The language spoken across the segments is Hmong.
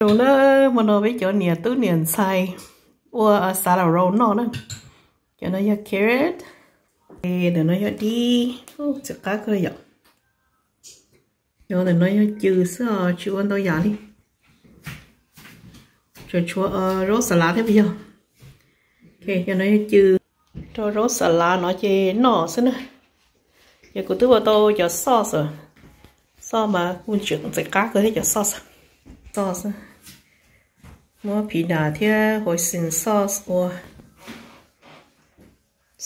Zoo na, hmo no peb cov niam tub niam ntxhais ua salad roll noj na. Cov no yog carrot, ntawm no yog dib, txiv qab kawg yom. Cov ntawm no yog cws xwb os, tsis ua ntau yam li. Tsuas tshuav zaub xas lav thiab puas yog? Cov no yog cws, rau zaub xas lav no ces noj xwb na. Ces kuv twb ua tau cov sauce, sauce mas kuj tseem ntxim qab kawg thiab cov sauce. Sauce, muab peanut thiab hoisin sauce ua,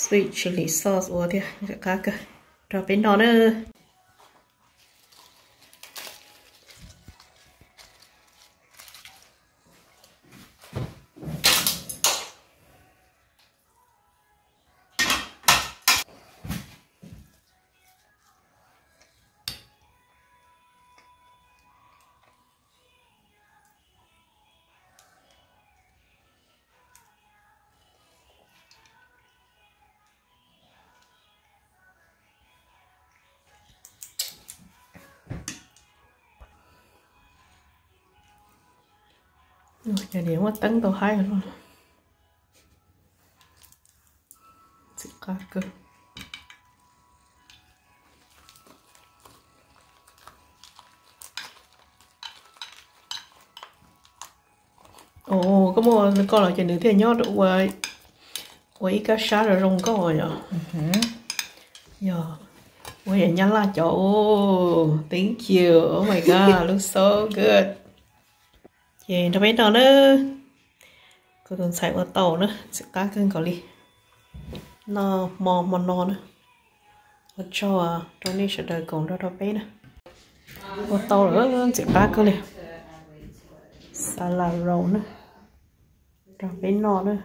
sweet chili sauce ua thiab, ntxim qab kawg. Rau peb noj na. Cov niam muaj teeb tau haib no. Ntxim qab kawg. Ua koj muaj koj los ces nws thiaj nyob rau ua ib kab sab zoo zoo nkauj yom. Yog ua yam nyab laj cov. Thank you. Oh my god, looks so good. Ces nrog peb noj na. Kuv tus ntxhais ua tau na, ntxim qab kawg nkaus li. Noj hmo hmo no na. Ua tsaug rau nej sawv daws koom nrog rau peb na. Ua tau lawm, ntxim qab kawg li. Salad roll na, nrog peb noj na.